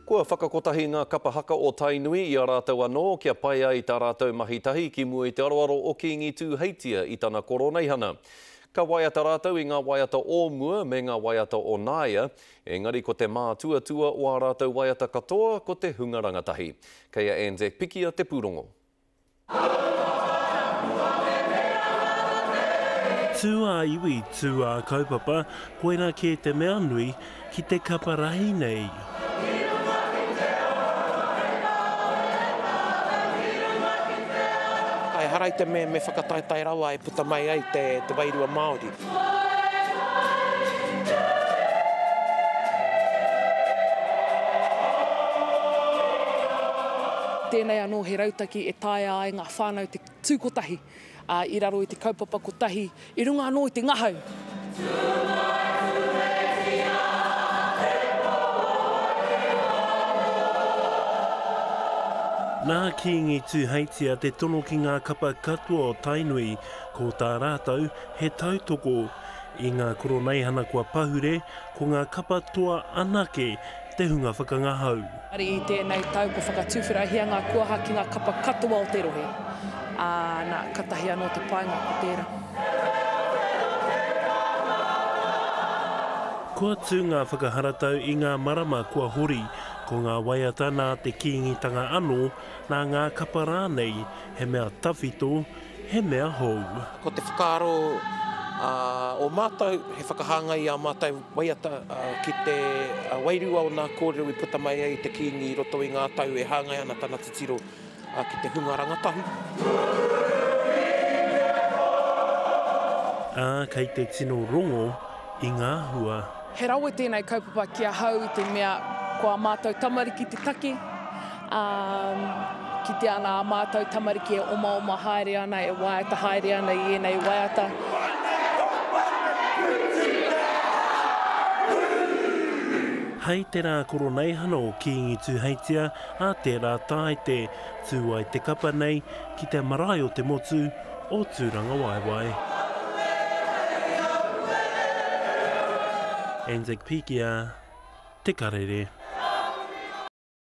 Kua whakakotahi ngā kapa haka o Tainui i a rātou anō kia pai ai tā rātou mahi tahi ki mua i te aroaro o Kīngi Tūheitia i tana koroneihana. Ka waiata rātou i ngā waiata o mua me ngā waiata o nāia, engari ko te mātuatua o ā rātou waiata katoa ko te hunga rangatahi. Kei a Anzac Pikia te pūrongo. Tū ā-iwi, tū ā-kaupapa, koirā kē te mea nui ki te kapa rahi nei. Ehara i te mea me whakataetae rawa e puta mai ai te wairua Māori. Tēnei anō he rautaki e taea ai ngā whānau te tū kotahi, ā, i raro i te kaupapa kotahi, i runga anō i te ngahau. Nā Kīngi Tūheitia te tono ki ngā kapa katoa o Tainui, ko tā rātou, he tautoko i ngā koroneihana kua pahure, ko ngā kapa toa anake te hunga whakangahau. Engari i tēnei tau kua whakatuwherahia ngā kuaha ki ngā kapa katoa o te rohe, ā, nā, katahi anō te painga ko tērā. Kua tū ngā whakaharatau i ngā marama kua hori, ko ngā waiata nā te Kīngitanga anō, nā ngā kapa rānei, he mea tawhito, he mea hou. Ko te whakaaro o mātou, he whakahāngai i ā mātou waiata ki te wairua o nā kōrero i puta mai ai i te Kīngi i roto i ngā tau e hāngai ana tana titiro ki te hunga rangatahi. Ā, kei te tino rongo i ngā hua. He rawe tēnei kaupapa ki ahau i te mea ko ā mātou tamariki te take, ā, kitea ana ā mātou tamariki e omaoma haere ana, e waiata haere ana i ēnei waiata. Hei te rā koroneihana o Kīngi Tūheitia a tērā Tāite, tū ai te kapa nei ki te marae o te motu o Tūrangawaewae. Anzac Pikia, Te Karere.